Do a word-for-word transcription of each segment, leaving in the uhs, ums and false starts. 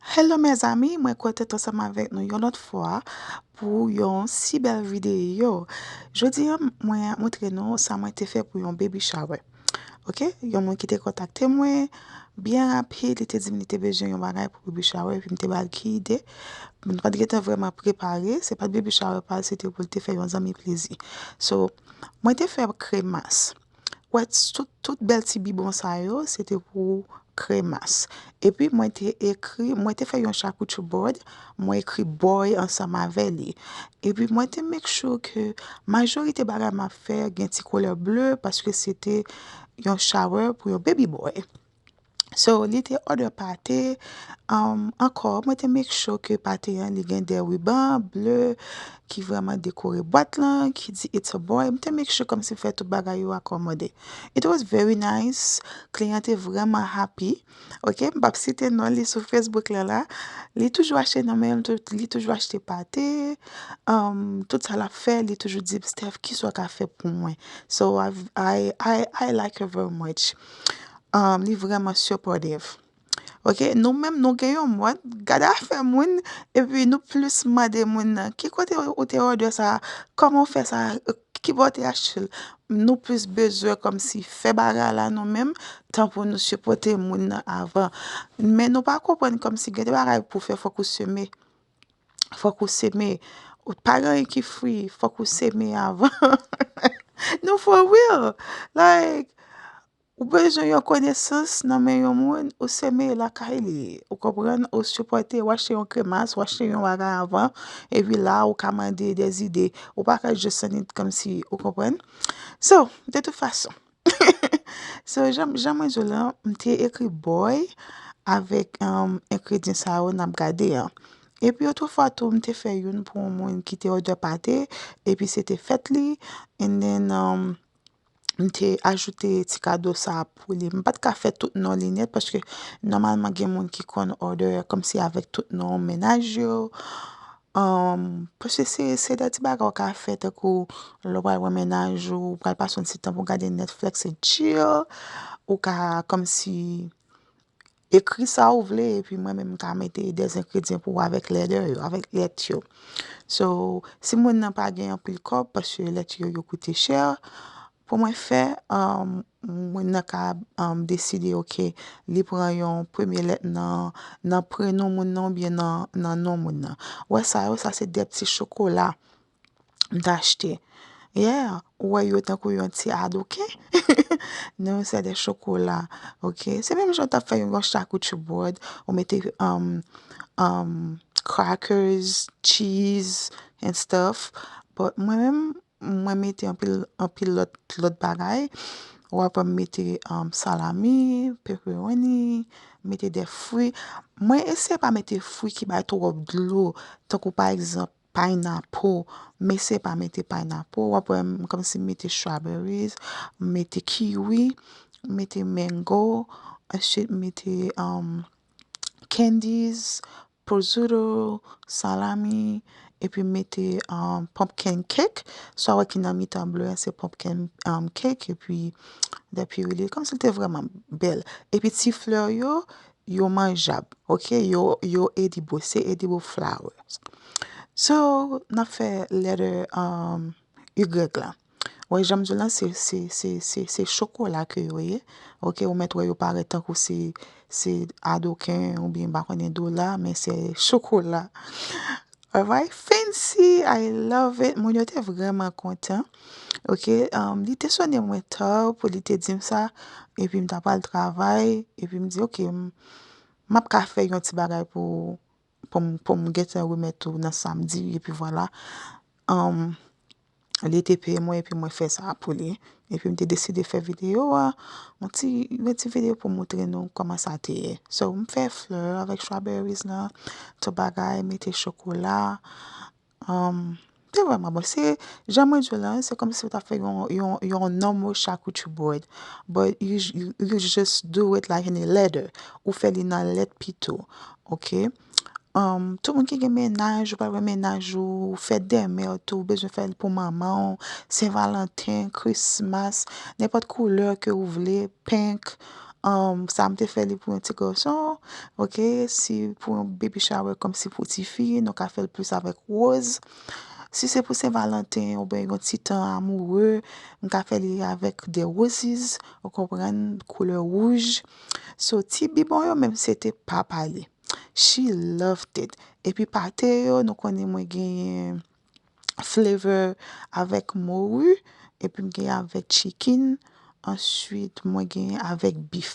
Hello mezanmi, mwen kontan ansanm avèk nou yon lòt fwa pou yon si bèl videyo. Jodi a, mwen montre nou sa mwen te fè pou yon baby shower. Ok, yon moun ki te kontakte mwen byen rapid, li te di m li te bezwen yon bagay pou baby shower, epi m te ba l ki ide. M pa t gentan vrèman prepare, se pa t baby shower pa l, se te pou l te fè yon zanmi plezi. So, mwen te fè kremas. Wè, tout, tout bèl ti bibon sa yo, se te pou kremas. Epi mwen te ekri, mwen te fè yon charcuterie board, mwen ekri boy ansanm avè li. Epi mwen te make sure ke majorite bagay m ap fè gen ti koulè ble, paske se te yon shower pou yon baby boy. So, li te order pate, um, ankò, mwen te make sure ke pate an, li gen de riban ble ki vrèman dekore bwat lan, ki di "It's a boy". Mwen te make sure kòmsi fè tout bagay yo akomode. It was very nice. Kliyan te vrèman happy. Ok, m p ap site non li sou Facebook la la. Li toujou achte nan men m, tou- li toujou achte pate. Um, tout sa l ap fè, li toujou di m, "Steph, kisa w ka fè pou mwen?" So, I, I, I, I like her very much. Um, li vrèman supportive. Ok, nou menm nou gen yon mòd, gade afè moun, epi nou plis mande moun nan, "Ki kote ou te order sa? Kòman w fè sa? Ki bò w te achte l?" Nou plis bezwen kòmsi fè bagay la nou menm, tan pou nou sipòte moun nan avan. Men nou pa konprann kòmsi gen de bagay pou fè, fòk ou seme. Fòk ou seme. Ou pa gen anyen ki fri, fòk ou seme avan. Non, for real. Like, ou bezwen yon konesans nan men yon moun, ou seme lakay li. Ou konprann? Ou sipòte, ou achte yon kremas, ou achte yon bagay avan, epi la, ou ka mande de zide. Ou pa ka just send it kòmsi, ou konprann? So, de tout fason. So, jan, jan mwen di w lan, m te ekri boy avèk, um, engredyan sa yo n ap gade an. Epi otrefwa tou, m te fè youn pou yon moun ki te order pate, epi se te fèt li, and then, um, m te ajoute ti kado sa pou li. M pa t ka fè tout non li nèt, paske nòmalman gen moun ki konn order kòmsi avèk tout non mennaj yo. Um, paske se, se de ti bagay ou ka fè, tankou lè w pral wè mennaj ou, ou pral pase yon ti tan pou gade Netflix and chill, ou ka kòmsi ekri sa ou vle, epi mwen menm m ka mete de engredyan pou ou avèk letter yo, avèk lèt yo. So, si moun nan pa gen anpil kòb, paske lèt yo, yo koute chè, pou mwen fè, um, moun nan ka, um, deside, ok, li pran yon premye lèt nan, nan prenon moun nan oubyen nan, nan non moun nan. Ou wè sa yo, sa se de ti chokola m t achte. Yeah, ou wè yo tankou yon ti adoken. Non, se de chokola, ok? Se menm jan w t ap fè yon, yon charcuterie board, ou mete, um, um, crackers, cheese, and stuff. But mwen menm, mwen mete anpil, anpil lòt, lòt bagay. Ou ap wè m mete, um, salami, pepperoni, mete de fwi. Mwen eseye pa mete fwi ki bay twòp dlo, tankou pa egzanp, pineapple. M eseye pa mete pineapple. W ap wè m kòmsi m mete strawberries, m mete kiwi, m mete mango, ensuite m mete, um, candies, prosciutto, salami, epi m mete, um, pumpkin cake. Sa w wè ki nan mitan ble a, se pumpkin, um, cake, epi de pire li. Kòmsi l te vrèman bèl. Epi ti flè yo, yo manjab, ok? Yo, yo edible, se edible flowers. So, n ap fè letter, um, Y la. Wè, jan m di w lan, se, se, se, se, se chokola ke yo ye. Ok, ou mèt wè yo parèt tankou se, se adoken oubyen m pa konnen dola, men se chokola. Alright, fancy, I love it. Moun yo te vrèman kontan. Ok, um, li te sonnen mwen ta pou li te di m sa, epi m ta pral travay, epi m di, ok, m, m ap ka fè yon ti bagay pou, pou m, pou m gentan remèt ou nan samdi, epi vwala. Um, li te peye mwen, epi mwen fè sa pou li. Epi m te deside fè videyo a, yon ti, yon ti videyo pou montre nou kòman sa te ye. So, m fè flè avèk strawberries lan, tout bagay, mete chokola. Um, te vrèman bon. Se, jan mwen di w lan, se kòmsi w ta fè yon, yon, yon normal charcuterie board. But you, you, you just do it like in a letter. Ou fè li nan lèt pito. Ok? Um, tout moun ki gen mennaj, ou pral wè mennaj ou, fèt dèmè tou, ou bezwen fè l pou manman w, Sen Valanten, Christmas, nenpòt koulè ke ou vle, pink, Um, sa m te fè li pou yon ti gason, ok? Si pou yon baby shower, kòmsi pou ti fi, nou ka fè l plis avèk woz. Si se pou Sen Valanten, oubyen yon ti tan amoure, m ka fè li avèk de roses, ou konprann, koulè wouj. So, ti bibon yo menm, se te pa pale. She loved it. Epi pate yo, nou konnen mwen genyen flavor avèk mori, epi m gen avèk chicken, answit mwen gen avèk beef.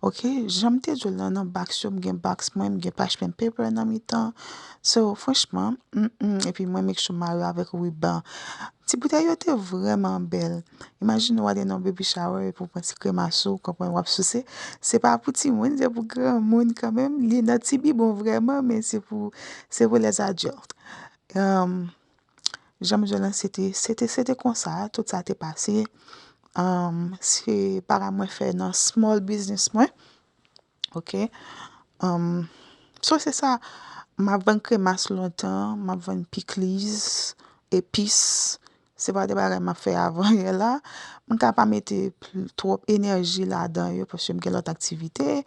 Ok, jan m te di w lan nan box yo, m gen box mwen, m gen parchment paper nan mitan. So, franchman, mm, mm, epi mwen make sure m mare avèk riban. Ti boutèy yo te vrèman bèl. Imajine w ale nan baby shower epi w pran ti kremas ou, w konprann w ap souse. Se pa pou timoun, se pou granmoun kanmenm. Li nan ti bibon vrèman, men se pou, se pou les adultes. Um, jan m di w lan, se te, se te, se te konsa, tout sa te pase. Um, se bagay mwen fè nan small business mwen. Ok. Um, so se sa, m ap vann kremas lontan, m ap vann pikliz, epis. Se pa de bagay m ap fè avan yè la. M ka pa mete pl-, twòp enèji ladan yo paske m gen lòt aktivite.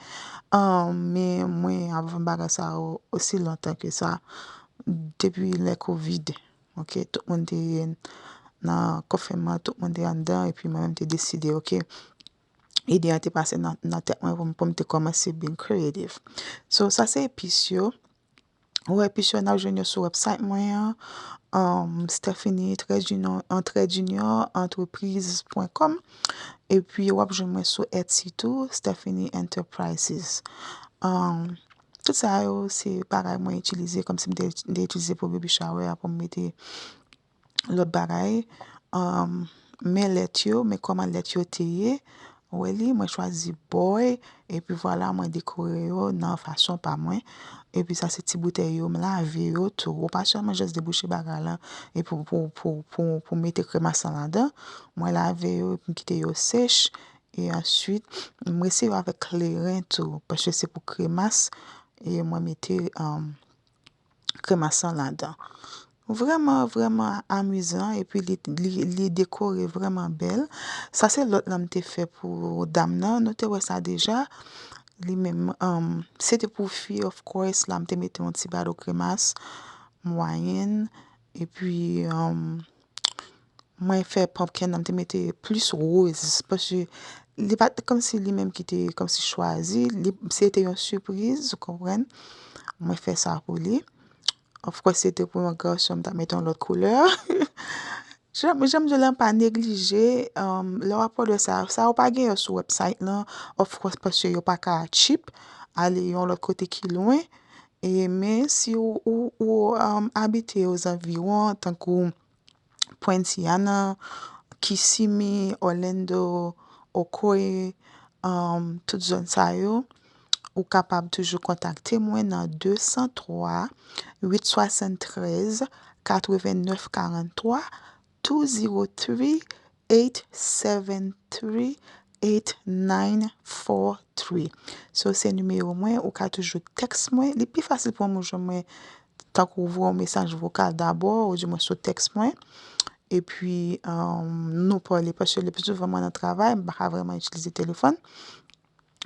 Um, men mwen ap vann bagay sa yo osi lontan ke sa. Depi lè kovid. Ok, tout moun te nan konfinman, tout moun te anndan, epi mwen menm te deside, ok, ide an te pase nan, nan tèt mwen pou m, pou m te kòmanse being creative. So, sa se epis yo. Ou epis yo, n ap jwenn yo sou website mwen an, um, Stephanie, trait d'union, an trait d'union, entreprise point com. Epi, w ap jwenn mwen sou Etsy tou, Stephanie Enterprises. Um, tout sa yo, se bagay mwen itilize, kòmsi m te, m te itilize pou baby shower a, pou m mete lòt bagay. Um, men lèt yo, men kòman lèt yo te ye. Ou wè li, mwen chwazi boy, epi vwala, mwen dekore yo nan fason pa mwen. Epi sa se ti boutèy yo, m lave yo tou. Ou pa sèlman jis debouche bagay la, epi pou, pou, pou, pou, pou mete kremas lan ladan. Mwen lave yo, epi m kite yo sèch. E answit, m rese yo avèk kleren tou, paske se pou kremas. E mwen mete, um, kremas lan ladan. Vrèman, vrèman amizan, epi li, li, li dekore vrèman bèl. Sa se lòt lan m te fè pou dam nan, nou te wè sa deja. Li menm, um, se te pou fi, of course, la m te mete yon ti bado kremas, mwayenn, epi, um, mwen fè pumpkin nan, m te mete plis woz, paske li pa t kòmsi li menm ki te kòmsi chwazi, li, se te yon sipriz, ou konprann? Mwen fè sa pou li. Of course, se te pou yon gason, m ta mete yon lòt koulè. Jan, jan m di w lan, pa neglije, um, lè w ap òdè sa, sa yo pa gen yo sou website lan, of course, paske yo pa ka cheap, ale yon lòt kote ki lwen. E, men si ou, ou, ou, um, abite ozanviwon, tankou Poinciana, Kissimmee, Orlando, Ocoee, um, tout zòn sa yo, ou kapab toujou kontakte mwen nan de san twa, uit swasanntrèz, katrevennnèf karanntwa, two zero three, eight seven three, eight nine four three. So, se nimewo mwen, ou ka toujou tèks mwen. Li pi fasil pou moun jwenn mwen tankou voye yon mesaj vokal dabò, oudimwen sou tèks mwen. Epi, um, nou pale, paske le pli souvan mwen nan travay, m pa ka vrèman itilize telefòn.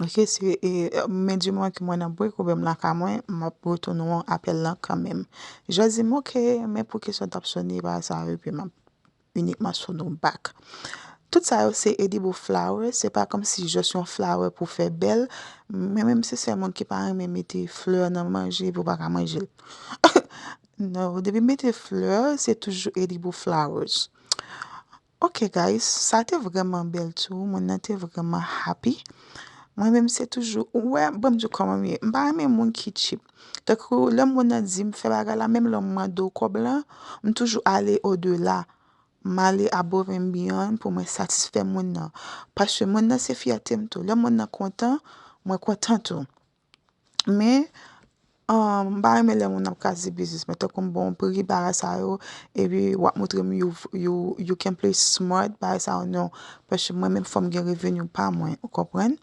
Ok, se, e, men di moman ke mwen nan break oubyen m lakay mwen, m ap retounen yon apèl lan kanmenm. Jezi m, ok, men pou kesyon t ap sone, bagay sa yo, epi m ap inikman sone w back. Tout sa yo se edible flower, se pa kòmsi jis yon flower pou fè bèl. Mwen menm se sèl moun ki pa renmen mete flè nan manje epi w pa ka manje l. Non, depi mete flè, se toujou edible flowers. Ok, guys, sa te vrèman bèl tou. Moun nan te vrèman happy. Mwen menm se toujou, ou wè, ban m di w kòman m ye. M pa renmen moun ki cheap. Tankou lè moun nan di m fè bagay la, menm lè m mande w kòb lan, m toujou ale odela. M ale above and beyond pou mwen satisfè moun nan. Paske moun nan se fyète m tou. Lè moun nan kontan, mwen kontan tou. Men, um, m pa renmen lè moun ap kraze biznis mwen. Tankou m ba w pri bagay sa yo, epi w ap montre m you, you, you can play smart, bagay sa yo non. Paske mwen menm fò m gen reveni pa mwen, ou konprann?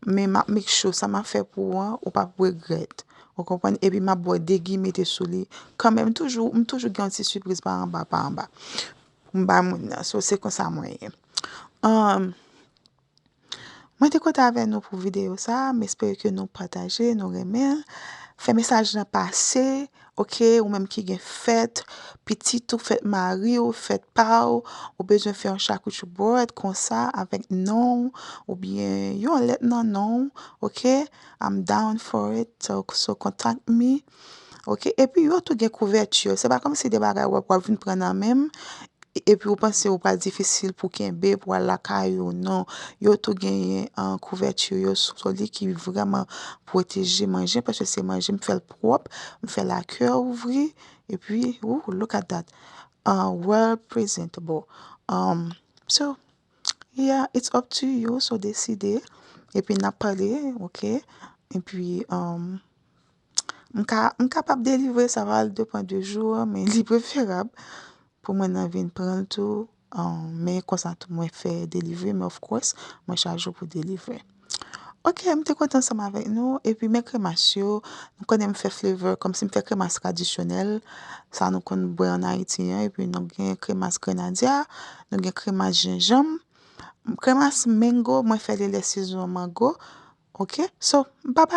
Men m ap make sure sa m ap fè pou ou an, ou p ap regrèt. Ou konprann? Epi m ap ba w de gi mete sou li. Kanmenm, toujou, m toujou gen yon ti sipriz pa anba, pa anba. M ba moun nan. So, se konsa mwen ye. Um, Mwen te kontan avè nou pou videyo sa, m espere ke nou pataje, nou renmen l. Fè mesaj lan pase, oke, ou menm ki gen fèt pitit ou, fèt mari w, fèt pa w, ou bezwen fè yon charcuterie board konsa avèk non w, oubyen yon lèt nan non w, oke? I'm down for it, so, so contact me. Oke, epi yo tou gen kouvèti, se pa kòmsi de bagay w ap, w ap vin pran nan men m, epi ou panse ou pral difisil pou kenbe, pou al lakay ou, non. Yo tou genyen, uh, kouvèti yo sou li ki vrèman pwoteje manje, paske se manje, m fè l pwòp, m fè lakè ouvri, epi, ooh, look at that. Uh, well presentable. Um, so, yeah, it's up to you, so deside. Epi n ap pale, oke? Epi, um, m ka, m kapab delivre, sa va depann de jou an, men li preferab pou mwen nan vin pran l tou. Um, men konsa tou mwen fè delivre, men of course, mwen chaje pou delivre. Oke, m te kontan ansanm avèk nou, epi men kremas yo, nou konnen m fè flavor, kòmsi m fè kremas tradisyonèl, sa nou konn bwè ann Ayiti an, epi nou gen kremas grenadya, nou gen kremas jenjanm, kremas mango, mwen fè li lè sezon mango, oke? So, bye bye!